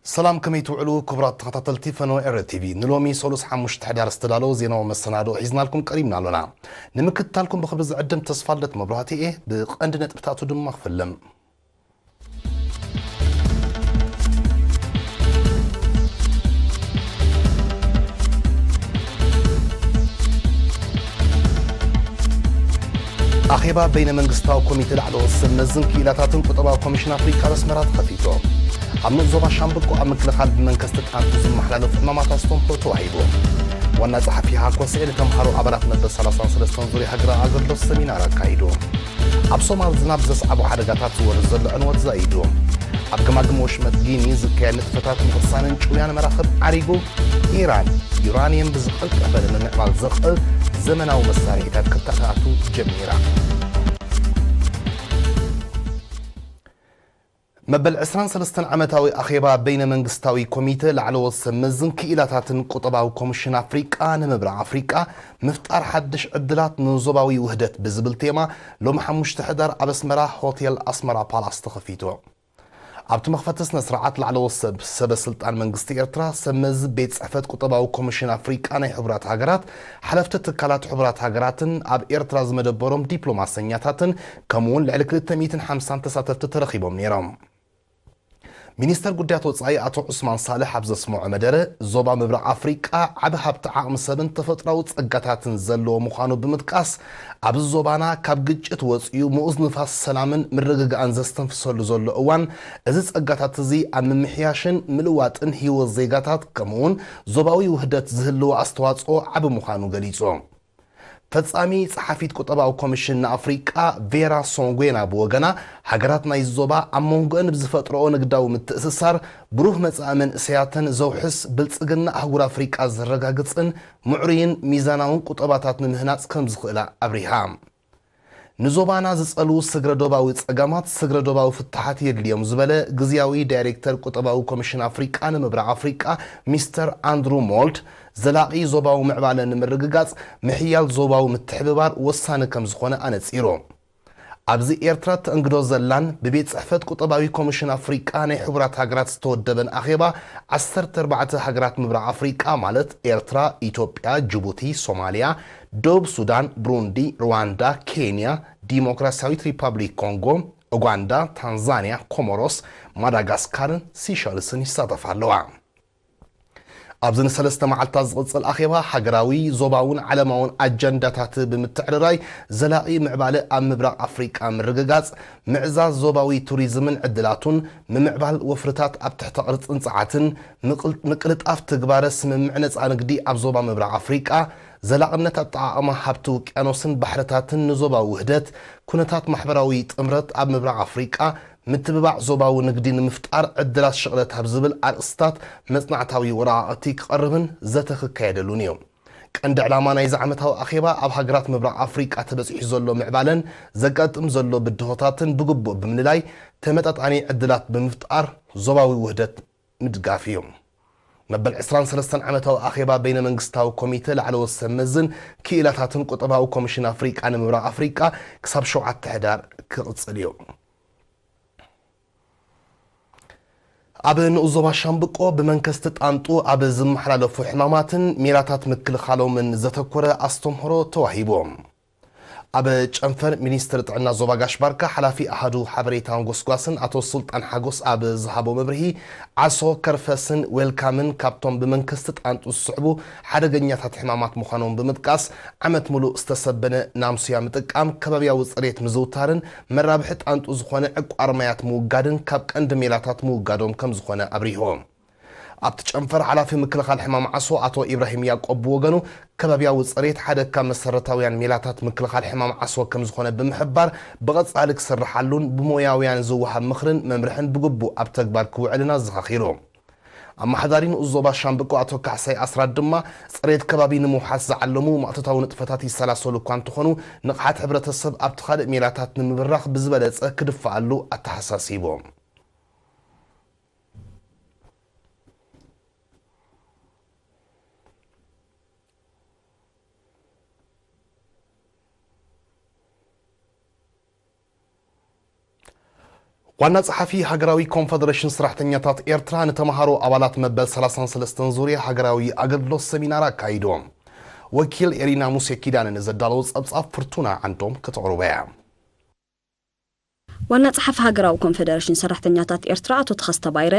ሰላም፣ ከመይ ትውዕሉ ክቡራት ተኸታተልቲ ፈነወ ኤረ ቲቪ? ንሎሚ ሰሉስ ሓሙሽተ ሕዳር ዝተዳለወ ዜናዊ መሰናድኦ ሒዝናልኩም ቀሪብና ኣሎና። ንምክትታልኩም ብኽብሪ ዝዕድም ተስፋልደት መብራህቲ እየ። ብቐንዲ ነጥብታቱ ድማ ክፍልም። ኣኼባ በይነ መንግስታዊ ኮሚቴ ላዕለዎት ሰብ መዝን ክኢላታትን ቁጠባዊ ኮሚሽን ኣፍሪቃ ኣብ ኣስመራ ተኸፊቱ። ኣብ ንኡስ ዞባ ሻምብቆ ኣብ ምክልኻል ብመንከስቲ ጣንጡ ዝመሓላለፉ ዕማማት ኣስተምህሮ ተዋሂቡ። ዋና ጸሓፊ ሃኮሰኤ ንተምሃሮ ኣባላት መበል ሰላሳን ሰለስተን ዙርያ ሃገራዊ ኣገልግሎት ሰሚናር ኣካይዱ። ኣብ ሶማል ዝናብ ዘስዓቦ ሓደጋታት ዝወርድ ዘሎ ዕንወት ዛይዱ። ኣብ ገማግም ወሽመጥ ጊኒ ዝካየድ ንጥፈታት ምቕሳንን ጭውያን መራኽብ ዓሪጉ። ኢራን ዩራንየም ብዝቐልጠፈ ንምምዕባል ዘኽእል ዘመናዊ መሳርሒታት ክተኣታቱ ጀሚራ። መበል ዕስራን ሰለስተን ዓመታዊ ኣኼባ በይነ መንግስታዊ ኮሚተ ላዕለዎት ሰብ መዝን ክኢላታትን ቁጠባዊ ኮሚሽን ኣፍሪቃ ንምብራቕ ኣፍሪቃ ምፍጣር ሓድሽ ዕድላት ንዞባዊ ውህደት ብዝብል ቴማ ሎሚ ሓሙሽተ ሕዳር ኣብ ኣስመራ ሆቴል ኣስመራ ፓላስ ተኸፊቱ። ኣብቲ መኽፈቲ ስነ ስርዓት ላዕለዎት ሰብ ሰበ ስልጣን መንግስቲ ኤርትራ፣ ሰብ መዚ ቤት ጽሕፈት ቁጠባዊ ኮሚሽን ኣፍሪቃ ናይ ሕቡራት ሃገራት፣ ሓለፍቲ ትካላት ሕቡራት ሃገራትን ኣብ ኤርትራ ዝመደበሮም ዲፕሎማሰኛታትን ከምኡ እውን ልዕሊ ክልተ ሚእትን ሓምሳን ተሳተፍቲ ተረኺቦም ነይሮም። ሚኒስተር ጉዳያት ወጻኢ ኣቶ ዑስማን ሳልሕ ኣብ ዘስምዖ መደረ፣ ዞባ ምብራቕ ኣፍሪቃ ዓቢ ሃብቲ ዓቕሚ ሰብን ተፈጥሮኣዊ ጸጋታትን ዘለዎ ምዃኑ ብምጥቃስ፣ ኣብዚ ዞባና ካብ ግጭት ወጺኡ ምኡዝ ንፋስ ሰላምን ምርግጋእን ዘስተንፍሰሉ ዘሎ እዋን፣ እዚ ጸጋታት እዚ ኣብ ምምሕያሽን ምልዋጥን ህይወት ዜጋታት ከምኡውን ዞባዊ ውህደት ዝህልዎ ኣስተዋጽኦ ዓቢ ምዃኑ ገሊጹ። ፈጻሚ ጸሓፊት ቁጠባዊ ኮሚሽን ንኣፍሪቃ ቬራ ሶንጉዌና ብወገና፣ ሃገራት ናይዚ ዞባ ኣብ መንጎአን ብዝፈጥረኦ ንግዳዊ ምትእስሳር ብሩህ መጻኢ መንእሰያተን ዘውሕስ ብልጽግና ኣህጉር ኣፍሪቃ ዘረጋግጽን ምዕሩይን ሚዛናውን ቁጠባታት ንምህናጽ ከም ዝኽእላ ኣብሪሃ። ንዞባና ዝጸልዉ ስግረ ዶባዊ ጸገማት ስግረ ዶባዊ ፍታሓት የድልዮም ዝበለ ግዝያዊ ዳይሬክተር ቁጠባዊ ኮሚሽን ኣፍሪቃ ንምብራቕ ኣፍሪቃ ሚስተር ኣንድሩ ሞልድ፣ ዘላቒ ዞባዊ ምዕባለ ንምርግጋጽ ምሕያል ዞባዊ ምትሕብባር ወሳኒ ከም ዝኾነ ኣነጺሩ። ኣብዚ ኤርትራ ተእንግዶ ዘላን ብቤት ጽሕፈት ቁጠባዊ ኮሚሽን ኣፍሪቃ ናይ ሕቡራት ሃገራት ዝተወደበን ኣኼባ ዓሰርተ ኣርባዕተ ሃገራት ምብራቕ ኣፍሪቃ ማለት ኤርትራ፣ ኢትዮጵያ፣ ጅቡቲ፣ ሶማልያ፣ ደቡብ ሱዳን፣ ብሩንዲ፣ ሩዋንዳ፣ ኬንያ፣ ዲሞክራሲያዊት ሪፓብሊክ ኮንጎ፣ ኡጋንዳ፣ ታንዛንያ፣ ኮሞሮስ፣ ማዳጋስካርን ሲሸልስን ይሳተፋ ኣለዋ። ኣብዚ ንሰለስተ መዓልታት ዝቕጽል ኣኼባ፣ ሃገራዊ፣ ዞባውን ዓለማውን ኣጀንዳታት ብምትዕርራይ፣ ዘላቒ ምዕባለ ኣብ ምብራቕ ኣፍሪቃ ምርግጋጽ፣ ምዕዛዝ ዞባዊ ቱሪዝምን ዕድላቱን፣ ምምዕባል ወፍርታት ኣብ ትሕተ ቅርጽን ጸዓትን፣ ምቕል-፣ ምቅልጣፍ ትግባረ ስምምዕ ነጻ ንግዲ ኣብ ዞባ ምብራቕ ኣፍሪቃ፣ ዘላቕነት ኣጠቓቕማ ሃብቲ ውቅያኖስን ባሕርታትን ንዞባዊ ውህደት፣ ኩነታት ማሕበራዊ ጥምረት ኣብ ምብራቕ ኣፍሪቃ፣ ምትብባዕ ዞባዊ ንግዲ ንምፍጣር ዕድላት ሽቕለት ኣብ ዝብል ኣርእስታት መጽናዕታዊ ወረቓቕቲ ክቐርብን ዘተ ክካየደሉን እዩ። ቀንዲ ዕላማ ናይዚ ዓመታዊ ኣኼባ ኣብ ሃገራት ምብራቕ ኣፍሪቃ ተበጺሑ ዘሎ ምዕባለን ዘጋጥም ዘሎ ብድሆታትን ብግቡእ ብምልላይ ተመጣጣኒ ዕድላት ብምፍጣር ዞባዊ ውህደት ምድጋፍ እዩ። መበል ዕስራን ሰለስተን ዓመታዊ ኣኼባ በይነ መንግስታዊ ኮሚተ ላዕለዎት ሰብ መዝን ክኢላታትን ቁጠባዊ ኮሚሽን ኣፍሪቃ ንምብራቕ ኣፍሪቃ ክሳብ ሸውዓተ ሕዳር ክቕጽል እዩ። ኣብ ንኡስ ዞባ ሻምብቆ ብመንከስቲ ጣንጡ ኣብ ዝመሓላለፉ ሕማማትን ሜላታት ምክልኻሎምን ዘተኮረ ኣስተምህሮ ተዋሂቡ። ኣብ ጨንፈር ሚኒስትሪ ጥዕና ዞባ ጋሽ ባርካ ሓላፊ ኣሃዱ ሓበሬታን ጎስጓስን ኣቶ ሱልጣን ሓጎስ ኣብ ዝሃቦ መብርሂ፣ ዓሶ፣ ከርፈስን ዌልካምን ካብቶም ብመንከስቲ ጣንጡ ዝስዕቡ ሓደገኛታት ሕማማት ምዃኖም ብምጥቃስ፣ ዓመት ሙሉእ ዝተሰበነ ናምሱያ ምጥቃም፣ ከባብያዊ ጽሬት ምዝውታርን መራብሒ ጣንጡ ዝኾነ ዕቋር ማያት ምውጋድን ካብ ቀንዲ ሜላታት ምውጋዶም ከም ዝኾነ ኣብሪሆም። ኣብቲ ጨንፈር ሓላፊ ምክልኻል ሕማም ዓሶ ኣቶ ኢብራሂም ያዕቆብ ብወገኑ፣ ከባብያዊ ጽሬት ሓደ ካብ መሰረታውያን ሜላታት ምክልኻል ሕማም ዓሶ ከም ዝኾነ ብምሕባር፣ ብቐጻሊ ክስርሓሉን ብሞያውያን ዝወሃብ ምኽርን መምርሕን ብግቡእ ኣብ ተግባር ክውዕልን ኣዘኻኺሩ። ኣመሓዳሪ ንኡስ ዞባ ሻምብቆ ኣቶ ካሕሳይ ኣስራት ድማ፣ ጽሬት ከባቢ ንምውሓስ ዝዓለሙ ማእቶታዊ ንጥፈታት ይሰላሰሉ እኳ እንተኾኑ፣ ንቕሓት ሕብረተሰብ ኣብቲ ካልእ ሜላታት ንምብራኽ ብዝበለጸ ክድፈኣሉ ኣተሓሳሲቦም። ዋና ጸሓፊ ሃገራዊ ኮንፈደሬሽን ሰራሕተኛታት ኤርትራ ንተምሃሮ ኣባላት መበል ሰላሳን ሰለስተን ዙርያ ሃገራዊ ኣገልግሎት ሰሚናር ኣካይዶም። ወኪል ኤሪና ሙሴ ኪዳነ ንዘዳለዎ ጸብጻብ ፍርቱና ዓንዶም ከተቕርቦ እያ። ዋና ጸሓፊ ሃገራዊ ኮንፈደሬሽን ሰራሕተኛታት ኤርትራ ኣቶ ተኸስተ ባይረ፣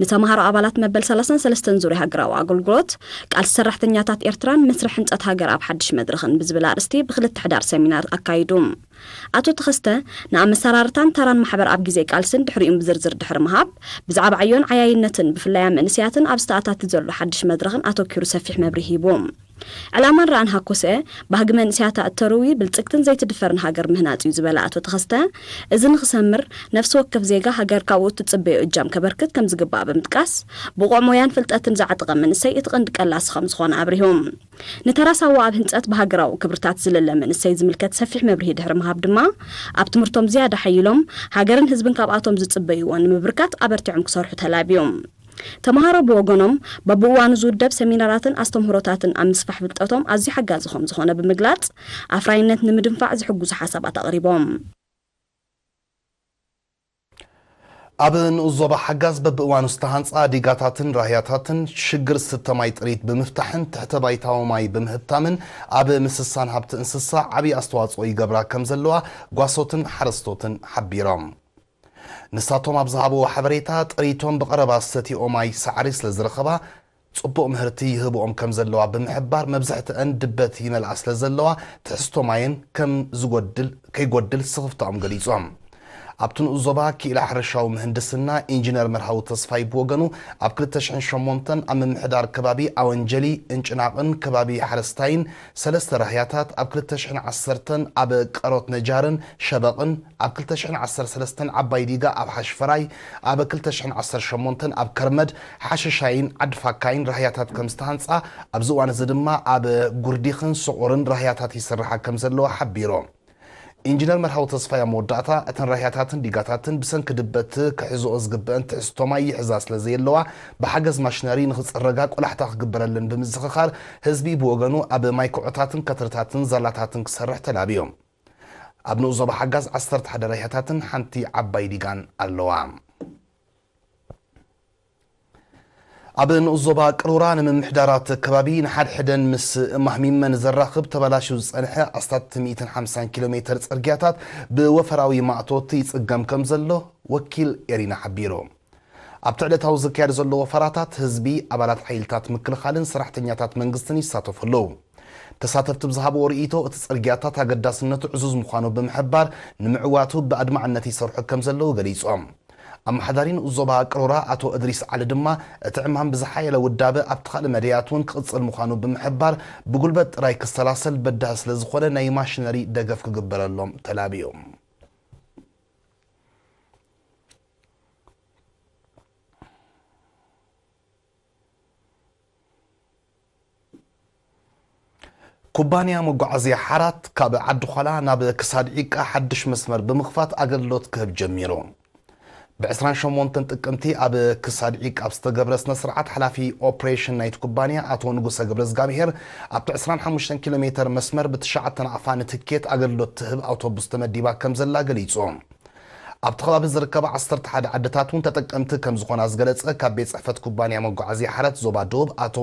ንተምሃሮ ኣባላት መበል ሰላሳን ሰለስተን ዙርያ ሃገራዊ ኣገልግሎት፣ ቃልሲ ሰራሕተኛታት ኤርትራን መስርሕ ህንጸት ሃገር ኣብ ሓድሽ መድረኽን ብዝብል ኣርእስቲ ብክልተ ሕዳር ሰሚናር ኣካይዱ። ኣቶ ተኸስተ፣ ንኣመሰራርታን ተራን ማሕበር ኣብ ግዜ ቃልስን ድሕሪኡን ብዝርዝር ድሕሪ ምሃብ፣ ብዛዕባ ዕዮን ዓያይነትን ብፍላይ ኣብ መንእሰያትን ኣብ ዝተኣታቲ ዘሎ ሓድሽ መድረኽን ኣተኪሩ ሰፊሕ መብርሂ ሂቡ። ዕላማን ራእን ሃኮሰ፣ ባህጊ መንእሰያታ እተርዊ ብልጽግትን ዘይትድፈርን ሃገር ምህናጽ እዩ ዝበለ ኣቶ ተኸስተ፣ እዚ ንኽሰምር ነፍሲ ወከፍ ዜጋ ሃገር ካብኡ እትጽበዮ እጃም ከበርክት ከም ዝግባእ ብምጥቃስ፣ ብቑዕ ሞያን ፍልጠትን ዝዓጠቐ መንእሰይ እቲ ቀንዲ ቀላሲ ከም ዝኾነ ኣብሪሁ። ንተራ ሳዋ ኣብ ህንጸት ብሃገራዊ ክብርታት ዝልለ መንእሰይ ዝምልከት ሰፊሕ መብርሂ ድሕሪ ምሃብ ድማ፣ ኣብ ትምህርቶም ዝያዳ ሓይሎም፣ ሃገርን ህዝብን ካብኣቶም ዝጽበይዎ ንምብርካት ኣበርቲዖም ክሰርሑ ተላብዮም። ተምሃሮ ብወገኖም፣ በብእዋኑ ዝውደብ ሰሚናራትን ኣስተምህሮታትን ኣብ ምስፋሕ ፍልጠቶም ኣዝዩ ሓጋዚ ከም ዝኾነ ብምግላጽ፣ ኣፍራይነት ንምድንፋዕ ዝሕግዙ ሓሳባት ኣቕሪቦም። ኣብ ንኡስ ዞባ ሓጋዝ በብእዋኑ ዝተሃንጻ ዲጋታትን ራህያታትን ሽግር ዝስተ ማይ ጥሪት ብምፍታሕን ትሕተ ባይታዊ ማይ ብምህብታምን ኣብ ምስሳን ሃብቲ እንስሳ ዓብዪ ኣስተዋጽኦ ይገብራ ከም ዘለዋ ጓሶትን ሓረስቶትን ሓቢሮም። ንሳቶም ኣብ ዝሃብዎ ሓበሬታ፣ ጥሪቶም ብቐረባ ዝሰትይኦ ማይ ሳዕሪ ስለ ዝረኸባ፣ ጽቡቕ ምህርቲ ይህብኦም ከም ዘለዋ ብምሕባር፣ መብዛሕትአን ድበት ይመልኣ ስለ ዘለዋ፣ ትሕዝቶ ማየን ከም ዝጎድል፣ ከይጎድል ስኽፍታኦም ገሊጾም። ኣብቲ ንኡስ ዞባ ክኢላ ሕርሻዊ ምህንድስና ኢንጂነር መርሃዊ ተስፋይ ብወገኑ፣ ኣብ ክልተ ሽሕን ሸሞንተን ኣብ ምምሕዳር ከባቢ ኣወንጀሊ፣ እንጭናቕን ከባቢ ሓረስታይን ሰለስተ ራህያታት፣ ኣብ ክልተ ሽሕን ዓሰርተን ኣብ ቀሮት ነጃርን ሸበቕን፣ ኣብ ክልተ ሽሕን ዓሰርተ ሰለስተን ዓባይ ዲጋ ኣብ ሓሽፈራይ፣ ኣብ ክልተ ሽሕን ዓሰርተ ሸሞንተን ኣብ ከርመድ ሓሸሻይን ዓዲ ፋካይን ራህያታት ከም ዝተሃንጻ፣ ኣብዚ እዋን እዚ ድማ ኣብ ጉርዲኽን ስቑርን ራህያታት ይስርሓ ከም ዘለዋ ሓቢሩ። ኢንጂነር መርሃዊ ተስፋይ ኣብ መወዳእታ፣ እተን ራህያታትን ዲጋታትን ብሰንኪ ድበት ክሕዝኦ ዝግበአን ትሕዝቶ ማይ ይሕዛ ስለ ዘየለዋ፣ ብሓገዝ ማሽነሪ ንኽጽረጋ ቆላሕታ ክግበረለን ብምዝኽኻር፣ ህዝቢ ብወገኑ ኣብ ማይ ኩዖታትን ከትርታትን ዛላታትን ክሰርሕ ተላብዮም። ኣብ ንኡስ ዞባ ሓጋዝ ዓሰርተ ሓደ ራህያታትን ሓንቲ ዓባይ ዲጋን ኣለዋ። ኣብ ንኡስ ዞባ ቅሩራ ንምምሕዳራት ከባቢ ንሓድሕደን ምስ ማህሚመን ዘራኽብ ተበላሽዩ ዝጸንሐ ኣስታት ሚእትን ሓምሳን ኪሎ ሜተር ጽርግያታት ብወፈራዊ ማእቶት ይጽገም ከም ዘሎ ወኪል ኤሪና ሓቢሩ። ኣብቲ ዕለታዊ ዝካየድ ዘሎ ወፈራታት ህዝቢ፣ ኣባላት ሓይልታት ምክልኻልን ሰራሕተኛታት መንግስትን ይሳተፉ ኣለዉ። ተሳተፍቲ ብዝሃብዎ ርእይቶ፣ እቲ ጽርግያታት ኣገዳስነቱ ዕዙዝ ምዃኑ ብምሕባር፣ ንምዕዋቱ ብኣድማዕነት ይሰርሑ ከም ዘለዉ ገሊጾም። ኣመሓዳሪ ንኡስ ዞባ ቅሮራ ኣቶ እድሪስ ዓሊ ድማ፣ እቲ ዕማም ብዝሓየለ ውዳበ ኣብቲ ካልእ መዳያት እውን ክቕጽል ምዃኑ ብምሕባር፣ ብጉልበት ጥራይ ክሰላሰል በዳሂ ስለ ዝኾነ፣ ናይ ማሽነሪ ደገፍ ክግበረሎም ተላብዮም። ኩባንያ መጓዓዝያ ሓራት ካብ ዓዲ ዃላ ናብ ክሳድ ዒቃ ሓድሽ መስመር ብምኽፋት ኣገልግሎት ክህብ ጀሚሩ። ብ ዕስራን ሸሞንተን ጥቅምቲ ኣብ ክሳድ ዒቃ ኣብ ዝተገብረ ስነ ስርዓት፣ ሓላፊ ኦፕሬሽን ናይቲ ኩባንያ ኣቶ ንጉሰ ገብረዝጋብሄር፣ ኣብቲ ዕስራን ሓሙሽተን ኪሎ ሜተር መስመር ብትሽዓተ ናቕፋ ንትኬት ኣገልግሎት ትህብ ኣውቶቡስ ተመዲባ ከም ዘላ ገሊጹ። ኣብቲ ከባቢ ዝርከባ ዓሰርተ ሓደ ዓድታት እውን ተጠቀምቲ ከም ዝኾና ዝገለጸ ካብ ቤት ጽሕፈት ኩባንያ መጓዓዝያ ሓራት ዞባ ደቡብ ኣቶ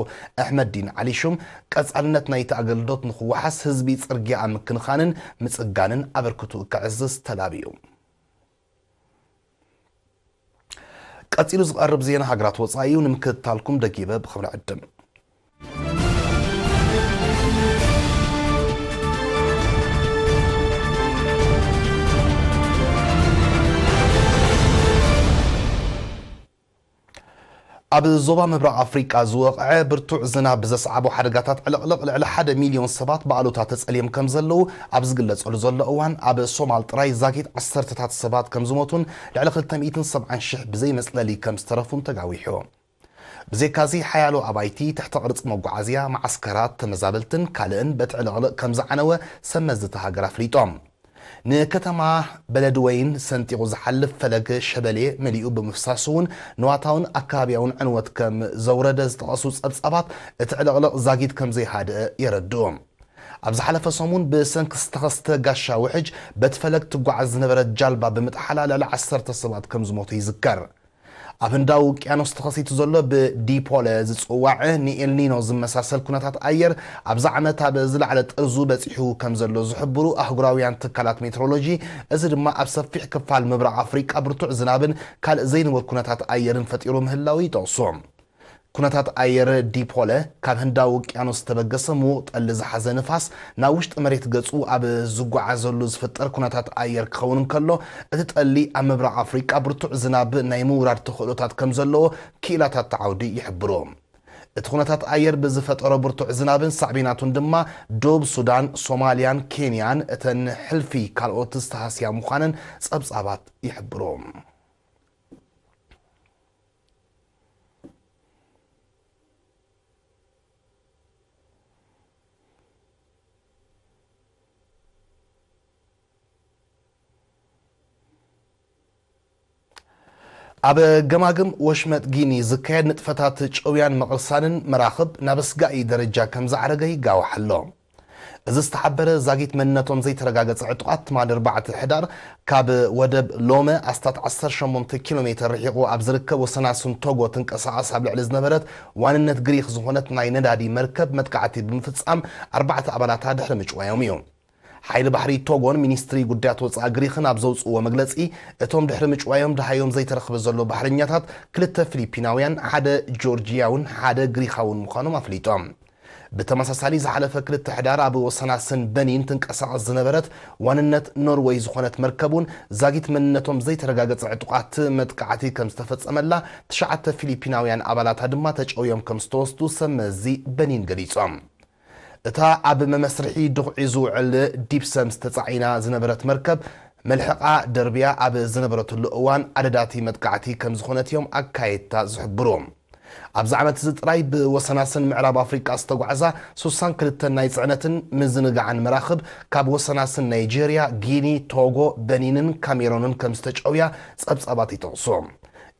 ኣሕመዲን ዓሊ ሹም፣ ቀጻልነት ናይቲ ኣገልግሎት ንኽወሓስ ህዝቢ ጽርግያ ኣብ ምክንኻንን ምጽጋንን ኣበርክቱ ከዕዝዝ ተላብዩ። ቀጺሉ ዝቐርብ ዜና ሃገራት ወጻኢ እዩ፣ ንምክትታልኩም ደጊበ ብኽብሪ ዕድም። ኣብ ዞባ ምብራቕ ኣፍሪቃ ዝወቕዐ ብርቱዕ ዝናብ ብዘስዓቦ ሓደጋታት ዕልቕልቕ፣ ልዕሊ ሓደ ሚልዮን ሰባት ብኣሉታ ተጸልዮም ከም ዘለዉ ኣብ ዝግለጸሉ ዘሎ እዋን፣ ኣብ ሶማል ጥራይ ዛጊት ዓሰርተታት ሰባት ከም ዝሞቱን ልዕሊ ክልተ ሚእትን ሰብዓን ሽሕ ብዘይ መጽለሊ ከም ዝተረፉን ተጋዊሑ። ብዘይካዚ ሓያሎ ኣባይቲ፣ ትሕተ ቅርጺ መጓዓዝያ፣ መዓስከራት፣ ተመዛበልትን ካልእን በቲ ዕልቕልቕ ከም ዝዓነወ ሰብ መዚ እታ ሃገር ኣፍሊጦም። ንከተማ በለድወይን ሰንጢቑ ዝሓልፍ ፈለግ ሸበሌ መሊኡ ብምፍሳሱ እውን ንዋታውን ኣከባቢያውን ዕንወት ከም ዘውረደ ዝጠቐሱ ጸብጻባት፣ እቲ ዕልቕልቕ ዛጊት ከም ዘይሃድአ የረድኡ። ኣብ ዝሓለፈ ሰሙን ብሰንኪ ዝተኸስተ ጋሻ ውሕጅ በቲ ፈለግ ትጓዓዝ ዝነበረት ጃልባ ብምጥሓላ ልዕሊ ዓሰርተ ሰባት ከም ዝሞቱ ይዝከር። ኣብ ህንዳዊ ውቅያኖስ ተኸሲቱ ዘሎ ብዲፖለ ዝጽዋዕ ንኤልኒኖ ዝመሳሰል ኩነታት ኣየር ኣብዚ ዓመት ኣብ ዝለዓለ ጥርዙ በጺሑ ከም ዘሎ ዝሕብሩ ኣህጉራውያን ትካላት ሜትሮሎጂ፣ እዚ ድማ ኣብ ሰፊሕ ክፋል ምብራቕ ኣፍሪቃ ብርቱዕ ዝናብን ካልእ ዘይንቡር ኩነታት ኣየርን ፈጢሩ ምህላው ይጠቕሱ። ኩነታት ኣየር ዲፖለ፣ ካብ ህንዳዊ ውቅያኖስ ዝተበገሰ ምዉቕ ጠሊ ዝሓዘ ንፋስ ናብ ውሽጢ መሬት ገጹ ኣብ ዝጓዓዘሉ ዝፍጠር ኩነታት ኣየር ክኸውን እንከሎ፣ እቲ ጠሊ ኣብ ምብራቕ ኣፍሪቃ ብርቱዕ ዝናብ ናይ ምውራድ ተኽእሎታት ከም ዘለዎ ክኢላታት እቲ ዓውዲ ይሕብሩ። እቲ ኩነታት ኣየር ብዝፈጠሮ ብርቱዕ ዝናብን ሳዕቤናቱን ድማ ዶብ ሱዳን፣ ሶማልያን ኬንያን እተን ሕልፊ ካልኦት ዝተሃስያ ምዃነን ጸብጻባት ይሕብሩ። ኣብ ገማግም ወሽመጥ ጊኒ ዝካየድ ንጥፈታት ጨውያን ምቕርሳንን መራኽብ ናብ ኣስጋኢ ደረጃ ከም ዝዓረገ ይጋዋሕ ኣሎ። እዚ ዝተሓበረ ዛጊት መንነቶም ዘይተረጋገጸ ዕጡቓት ትማሊ ኣርባዕተ ሕዳር ካብ ወደብ ሎመ ኣስታት ዓሰርተ ሸሞንተ ኪሎ ሜተር ርሒቑ ኣብ ዝርከብ ወሰናስን ቶጎ ትንቀሳቐስ ኣብ ልዕሊ ዝነበረት ዋንነት ግሪኽ ዝኾነት ናይ ነዳዲ መርከብ መጥቃዕቲ ብምፍጻም ኣርባዕተ ኣባላታ ድሕሪ ምጭዋዮም እዩ። ሓይሊ ባሕሪ ቶጎን ሚኒስትሪ ጉዳያት ወጻኢ ግሪኽን ኣብ ዘውጽእዎ መግለጺ፣ እቶም ድሕሪ ምጭዋዮም ደሃዮም ዘይተረኽበ ዘሎ ባሕረኛታት ክልተ ፊሊፒናውያን፣ ሓደ ጆርጂያውን ሓደ ግሪኻውን ምዃኖም ኣፍሊጦም። ብተመሳሳሊ ዝሓለፈ ክልተ ሕዳር ኣብ ወሰናስን በኒን ትንቀሳቐስ ዝነበረት ዋንነት ኖርወይ ዝኾነት መርከብ እውን ዛጊት መንነቶም ዘይተረጋገጸ ዕጡቓት መጥቃዕቲ ከም ዝተፈጸመላ፣ ትሽዓተ ፊሊፒናውያን ኣባላታ ድማ ተጨውዮም ከም ዝተወስዱ ሰብ መዚ በኒን ገሊጾም። እታ ኣብ መመስርሒ ድኹዒ ዝውዕል ዲፕሰም ዝተጻዒና ዝነበረት መርከብ መልሕቓ ደርብያ ኣብ ዝነበረትሉ እዋን ኣደዳቲ መጥቃዕቲ ከም ዝኾነት እዮም ኣካየድታ ዝሕብሩ። ኣብዚ ዓመት እዚ ጥራይ ብወሰናስን ምዕራብ ኣፍሪቃ ዝተጓዕዛ ሱሳን ክልተን ናይ ጽዕነትን ምዝንጋዕን መራኽብ ካብ ወሰናስን ናይጄርያ፣ ጊኒ፣ ቶጎ፣ በኒንን ካሜሮንን ከም ዝተጨውያ ጸብጻባት ይጠቕሱ።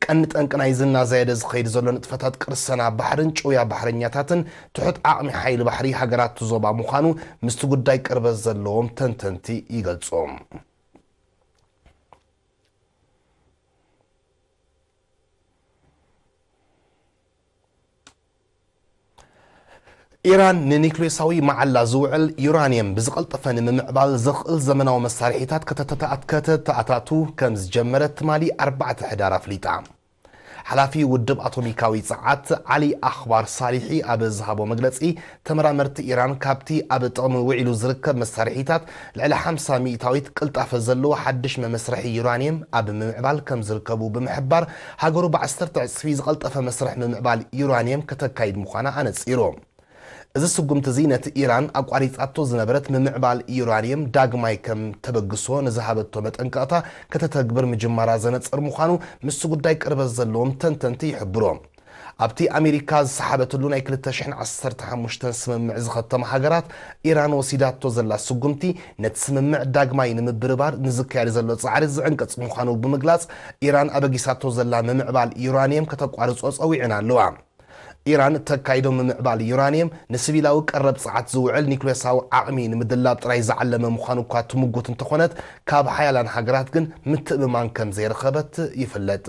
ቀንዲ ጠንቂ ናይዚ እናዛየደ ዝኸይድ ዘሎ ንጥፈታት ቅርሰና ባሕርን ጭውያ ባሕረኛታትን ትሑት ዓቕሚ ሓይሊ ባሕሪ ሃገራት እቲ ዞባ ምዃኑ ምስቲ ጉዳይ ቅርበት ዘለዎም ተንተንቲ ይገልጹ። ኢራን ንኒክሌሳዊ መዓላ ዝውዕል ዩራንየም ብዝቐልጠፈ ንምምዕባል ዘኽእል ዘመናዊ መሳርሒታት ከተተኣት-፣ ከተተኣታቱ ከም ዝጀመረት ትማሊ ኣርባዕተ ሕዳር ኣፍሊጣ። ሓላፊ ውድብ ኣቶሚካዊ ጸዓት ዓሊ ኣኽባር ሳሊሒ ኣብ ዝሃቦ መግለጺ፣ ተመራመርቲ ኢራን ካብቲ ኣብ ጥቕሚ ውዒሉ ዝርከብ መሳርሒታት ልዕሊ ሓምሳ ሚእታዊት ቅልጣፈ ዘለዎ ሓድሽ መመስርሒ ዩራንየም ኣብ ምምዕባል ከም ዝርከቡ ብምሕባር፣ ሃገሩ ብዓሰርተ ዕጽፊ ዝቐልጠፈ መስርሕ ምምዕባል ዩራንየም ከተካይድ ምዃና ኣነጺሩ። እዚ ስጉምቲ እዚ ነቲ ኢራን ኣቋሪጻቶ ዝነበረት ምምዕባል ዩራንየም ዳግማይ ከም ተበግሶ ንዝሃበቶ መጠንቀቕታ ከተተግብር ምጅማራ ዘነጽር ምዃኑ ምስቲ ጉዳይ ቅርበት ዘለዎም ተንተንቲ ይሕብሩ። ኣብቲ ኣሜሪካ ዝሰሓበትሉ ናይ ክልተ ሽሕን ዓሰርተ ሓሙሽተን ስምምዕ ዝኸተማ ሃገራት፣ ኢራን ወሲዳቶ ዘላ ስጉምቲ ነቲ ስምምዕ ዳግማይ ንምብርባር ንዝካየድ ዘሎ ጻዕሪ ዝዕንቅጽ ምዃኑ ብምግላጽ፣ ኢራን ኣበጊሳቶ ዘላ ምምዕባል ዩራንየም ከተቋርጾ ጸዊዐን ኣለዋ። ኢራን እተካይዶ ምምዕባል ዩራንየም ንሲቪላዊ ቀረብ ጸዓት ዝውዕል ኒኩሌሳዊ ዓቕሚ ንምድላብ ጥራይ ዝዓለመ ምዃኑ እኳ ትምጉት እንተኾነት፣ ካብ ሓያላን ሃገራት ግን ምትእምማን ከም ዘይረኸበት ይፍለጥ።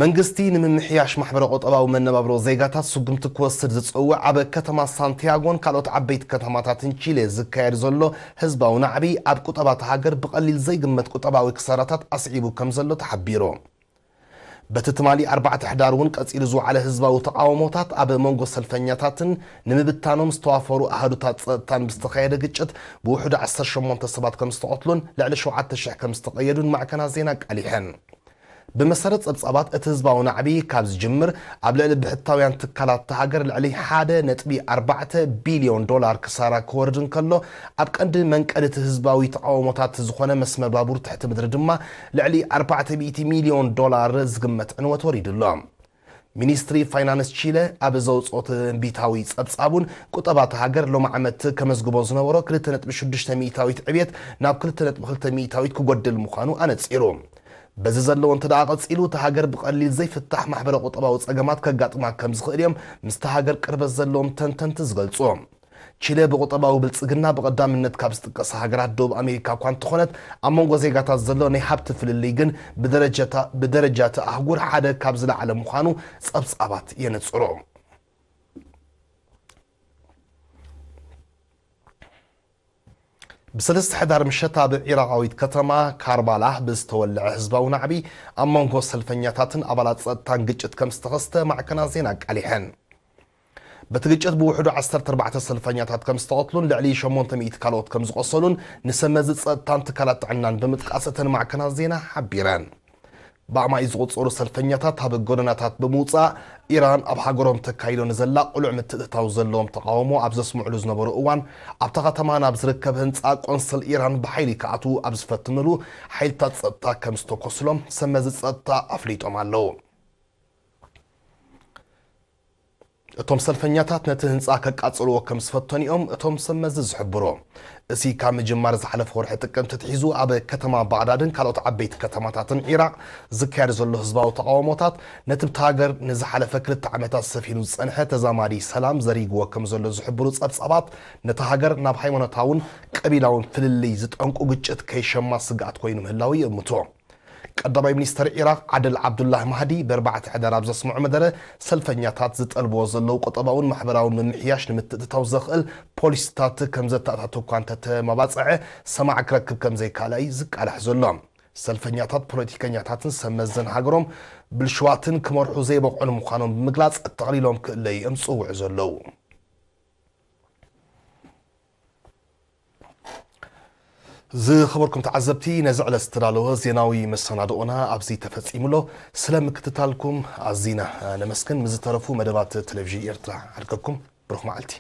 መንግስቲ ንምምሕያሽ ማሕበረ ቁጠባዊ መነባብሮ ዜጋታት ስጉምቲ ክወስድ ዝጽውዕ ኣብ ከተማ ሳንቲያጎን ካልኦት ዓበይቲ ከተማታትን ቺሌ ዝካየድ ዘሎ ህዝባዊ ናዕቢ ኣብ ቁጠባ እታ ሃገር ብቐሊል ዘይግመት ቁጠባዊ ክሳራታት ኣስዒቡ ከም ዘሎ ተሓቢሩ። በቲ ትማሊ ኣርባዕተ ሕዳር እውን ቀጺሉ ዝወዓለ ህዝባዊ ተቓውሞታት ኣብ መንጎ ሰልፈኛታትን ንምብታኖም ዝተዋፈሩ ኣሃዱታት ጸጥታን ብዝተኻየደ ግጭት ብውሕዱ ዓሰርተ ሸሞንተ ሰባት ከም ዝተቐትሉን ልዕሊ ሸውዓተ ሽሕ ከም ዝተቐየዱን ማዕከናት ዜና ኣቃሊሐን። ብመሰረት ጸብጻባት፣ እቲ ህዝባዊ ናዕቢ ካብ ዝጅምር ኣብ ልዕሊ ብሕታውያን ትካላት እታ ሃገር ልዕሊ ሓደ ነጥቢ ኣርባዕተ ቢልዮን ዶላር ክሳራ ክወርድ እንከሎ፣ ኣብ ቀንዲ መንቀሊ እቲ ህዝባዊ ተቓውሞታት ዝኾነ መስመር ባቡር ትሕቲ ምድሪ ድማ ልዕሊ ኣርባዕተ ሚእቲ ሚልዮን ዶላር ዝግመት ዕንወት ወሪዱ ኣሎ። ሚኒስትሪ ፋይናንስ ቺለ ኣብ ዘውጽኦ ትንቢታዊ ጸብጻብ እውን፣ ቁጠባ እታ ሃገር ሎሚ ዓመት ከመዝግቦ ዝነበሮ ክልተ ነጥቢ ሽዱሽተ ሚእታዊት ዕብየት ናብ ክልተ ነጥቢ ክልተ ሚእታዊት ክጎድል ምዃኑ ኣነጺሩ። በዚ ዘለዎ እንተ ደኣ ቀጺሉ፣ እታ ሃገር ብቐሊል ዘይፍታሕ ማሕበረ ቁጠባዊ ጸገማት ከጋጥማ ከም ዝኽእል እዮም ምስታ ሃገር ቅርበት ዘለዎም ተንተንቲ ዝገልጹ። ቺለ ብቁጠባዊ ብልጽግና ብቐዳምነት ካብ ዝጥቀሳ ሃገራት ደቡብ ኣሜሪካ እኳ እንተኾነት፣ ኣብ መንጎ ዜጋታት ዘሎ ናይ ሃብቲ ፍልልይ ግን ብደረጃታ-፣ ብደረጃ እቲ ኣህጉር ሓደ ካብ ዝለዓለ ምዃኑ ጸብጻባት የነጽሩ። ብሰለስተ ሕዳር ምሸት ኣብ ዒራቓዊት ከተማ ካርባላ ብዝተወልዐ ህዝባዊ ናዕቢ፣ ኣብ መንጎ ሰልፈኛታትን ኣባላት ጸጥታን ግጭት ከም ዝተኸስተ ማዕከናት ዜና ኣቃሊሐን። በቲ ግጭት ብውሕዱ ዓሰርተ ኣርባዕተ ሰልፈኛታት ከም ዝተቐትሉን ልዕሊ ሸሞንተ ሚእቲ ካልኦት ከም ዝቖሰሉን ንሰብ መዚ ጸጥታን ትካላት ጥዕናን ብምጥቃስ እተን ማዕከናት ዜና ሓቢረን። ብኣማኢት ዝቑጸሩ ሰልፈኛታት ኣብ ጎደናታት ብምውጻእ፣ ኢራን ኣብ ሃገሮም ተካይዶ ንዘላ ቅሉዕ ምትእትታው ዘለዎም ተቓውሞ ኣብ ዘስምዕሉ ዝነበሩ እዋን፣ ኣብታ ከተማ ናብ ዝርከብ ህንጻ ቆንስል ኢራን ብሓይሊ ክኣትዉ ኣብ ዝፈትንሉ፣ ሓይልታት ጸጥታ ከም ዝተኮስሎም ሰብ መዚ ጸጥታ ኣፍሊጦም ኣለዉ። እቶም ሰልፈኛታት ነቲ ህንጻ ከቃጽልዎ ከም ዝፈተኑ እዮም እቶም ሰብ መዚ ዝሕብሩ። እዚ ካብ ምጅማር ዝሓለፈ ወርሒ ጥቅምቲ ኣትሒዙ ኣብ ከተማ ባግዳድን ካልኦት ዓበይቲ ከተማታትን ዒራቕ ዝካየድ ዘሎ ህዝባዊ ተቓውሞታት፣ ነቲ ብታ ሃገር ንዝሓለፈ ክልተ ዓመታት ሰፊኑ ዝጸንሐ ተዛማዲ ሰላም ዘሪግዎ ከም ዘሎ ዝሕብሩ ጸብጻባት፣ ነታ ሃገር ናብ ሃይማኖታውን ቀቢላውን ፍልልይ ዝጠንቁ ግጭት ከይሸማ ስግኣት ኮይኑ ምህላዉ ይእምቱ። ቀዳማይ ሚኒስተር ዒራቕ ዓደል ዓብዱላህ ማህዲ ብኣርባዕተ ሕዳር ኣብ ዘስምዖ መደረ፣ ሰልፈኛታት ዝጠልብዎ ዘለዉ ቁጠባውን ማሕበራውን ምምሕያሽ ንምትእትታው ዘኽእል ፖሊሲታት ከም ዘተኣታቱ እኳ እንተተመባጽዐ፣ ሰማዒ ክረክብ ከም ዘይከኣለ እዩ ዝቃላሕ ዘሎ። ሰልፈኛታት ፖለቲከኛታትን ሰብ መዘን ሃገሮም ብልሽዋትን ክመርሑ ዘይበቕዑን ምዃኖም ብምግላጽ፣ ጠቕሊሎም ክእለዩ እዮም ዝጽውዑ ዘለዉ። ዝኸበርኩም ተዓዘብቲ፣ ነዚ ዕለት ዝተዳለወ ዜናዊ መሰናድኦና ኣብዚ ተፈጺሙ ኣሎ። ስለ ምክትታልኩም ኣዚና ነመስግን። ምስ ዝተረፉ መደባት ቴሌቪዥን ኤርትራ ሓድገኩም። ብሩኽ መዓልቲ።